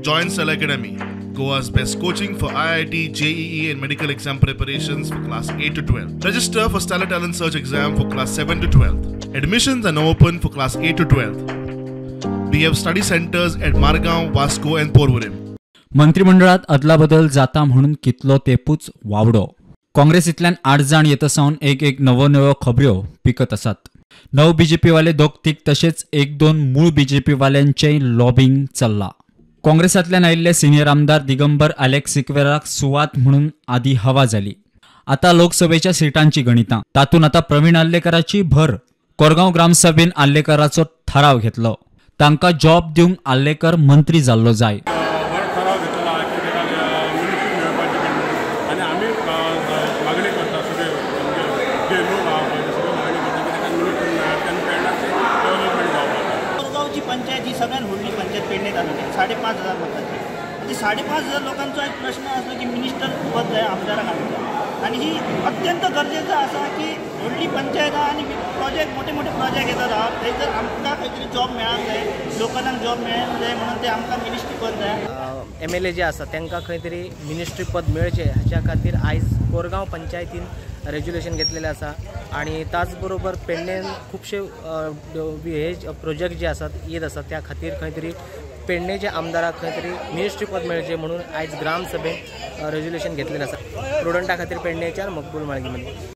Join Stellar Academy, Goa's best coaching for IIT, JEE and medical exam preparations for class 8 to 12. Register for Stellar Talent Search exam for class 7 to 12. Admissions are now open for class 8 to 12. We have study centers at Margao, Vasco and Porvorim. मंत्रिमंडळात अदलाबदल जाता म्हणून कितलो तेपूच वावडो. काँग्रेसींतल्यान 8 जाण येत सावन एक एक नवो नव्यो खबऱ्यो पिकत आसात. 9 बीजेपीवाले दोग तीग तशेंच 1-2 मूळ बीजेपीवाल्यांचेय लॉबिंग चल्ला. काँग्रेसांतल्यान आयिल्ले सिनियर आमदार दिगंबर आलेक्स सिक्वेराक सुवात म्हणून आदी हवा जाली. आतां लोकसभेच्या सिटांची गणितां, तातूंत आतां प्रवीण आर्लेकराची भर. कोरगांव ग्रामसभेन आर्लेकराचो थाराव घेतलो. तांकां जॉब दिवंक आर्लेकर मंत्री जाल्लो जाय. कोरगांवची पंचायत ही सगळ्यात व्हडली पंचायत पेडणे तालुक्यात 5,500 लोकांची. आनी 5,500 लोकांचो एक प्रश्न आसलो की मिनिस्टर पद जाय आमदाराक आमच्या, आनी ही अत्यंत गरजेचं आसा की व्हडली पंचायत आहा आनी प्रोजेक्ट मोठे मोठे प्रोजेक्ट येतात आहा, थंयसर आमकां खंय तरी जॉब मेळांक जाय, लोकलांक जॉब मेळांक जाय म्हणून ते आमकां मिनिस्ट्री पद जाय. MLA जे आसा तांकां खंय तरी मिनिस्ट्री पद मेळचें हाच्या खातीर आयज कोरगांव पंचायतीन रेज्युलेशन घेतलेलें आसा. आनी त्याच बरोबर पेडण्यान खुबशे हे प्रोजेक्ट जे आसात येत आसात त्या खातीर खंय तरी पेडणेच्या आमदाराक खंय तरी मिनिस्ट्री पद मेळचें म्हणून आयज ग्रामसभेन रेज्युलेशन घेतलेलें आसा. प्रुडंटा खातीर पेडणेच्यान मकबूल माळगीमध्ये.